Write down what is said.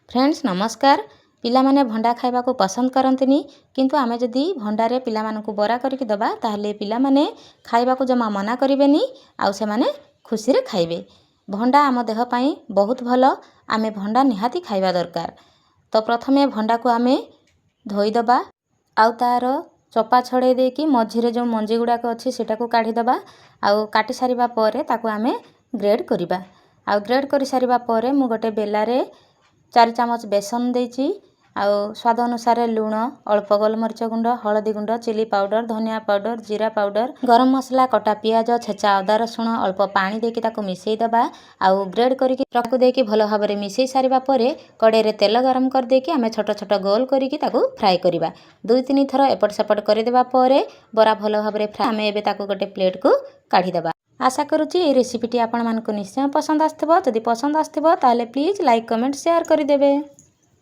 Friends, ନମସ୍କାର। ପିଲାମାନେ ଭଣ୍ଡା ଖାଇବାକୁ ପସନ୍ଦ କରନ୍ତିନି, କିନ୍ତୁ ଆମେ ଯଦି ଭଣ୍ଡାରେ ପିଲାମାନଙ୍କୁ ବରା କରିକି ଦେବା, ତାହେଲେ ପିଲାମାନେ ଖାଇବାକୁ ଜମା ମନା କରିବେନି ଆଉ ସେମାନେ ଖୁସିରେ ଖାଇବେ। ଭଣ୍ଡା ଆମ ଦେହ ପାଇଁ ବହୁତ ଭଲ। ଆମେ ଭଣ୍ଡା ନିହାତି ଖାଇବା ଦରକାର। ତ ପ୍ରଥମେ ଭଣ୍ଡାକୁ ଆମେ ଧୋଇଦେବା ଆଉ ତା'ର ଚୋପା ଛଡ଼େଇ ଦେଇକି ମଝିରେ ଯେଉଁ ମଞ୍ଜି ଗୁଡ଼ାକ ଅଛି, ସେଇଟାକୁ କାଢ଼ିଦେବା। ଆଉ କାଟି ସାରିବା ପରେ ତାକୁ ଆମେ ଗ୍ରେଡ଼୍ କରିବା। ଆଉ ଗ୍ରେଡ଼୍ କରିସାରିବା ପରେ ମୁଁ ଗୋଟେ ବେଲାରେ 4 ଚାମଚ ବେସନ ଦେଇଛି ଆଉ ସ୍ୱାଦ ଅନୁସାରେ ଲୁଣ, ଅଳ୍ପ ଗୋଲମରିଚ ଗୁଣ୍ଡ, ହଳଦୀ ଗୁଣ୍ଡ, ଚିଲି ପାଉଡ଼ର, ଧନିଆ ପାଉଡ଼ର, ଜିରା ପାଉଡ଼ର, ଗରମ ମସଲା, କଟା ପିଆଜ, ଛେଚା ଅଦା ରସୁଣ, ଅଳ୍ପ ପାଣି ଦେଇକି ତାକୁ ମିଶାଇ ଦେବା। ଆଉ ଗ୍ରେଡ଼୍ କରିକି ରଖି ଦେଇକି ଭଲ ଭାବରେ ମିଶାଇ ସାରିବା ପରେ କଡ଼େଇରେ ତେଲ ଗରମ କରିଦେଇକି ଆମେ ଛୋଟ ଛୋଟ ଗୋଲ କରିକି ତାକୁ ଫ୍ରାଏ କରିବା। 2-3 ଥର ଏପଟ ସେପଟ କରିଦେବା ପରେ ବରା ଭଲ ଭାବରେ ଫ୍ରାଏ, ଆମେ ଏବେ ତାକୁ ଗୋଟେ ପ୍ଲେଟ୍କୁ କାଢ଼ିଦେବା। ଆଶା କରୁଛି ଏଇ ରେସିପିଟି ଆପଣମାନଙ୍କୁ ନିଶ୍ଚୟ ପସନ୍ଦ ଆସିଥିବ। ଯଦି ପସନ୍ଦ ଆସିଥିବ, ତାହେଲେ ପ୍ଲିଜ୍ ଲାଇକ୍, କମେଣ୍ଟ, ସେୟାର କରିଦେବେ।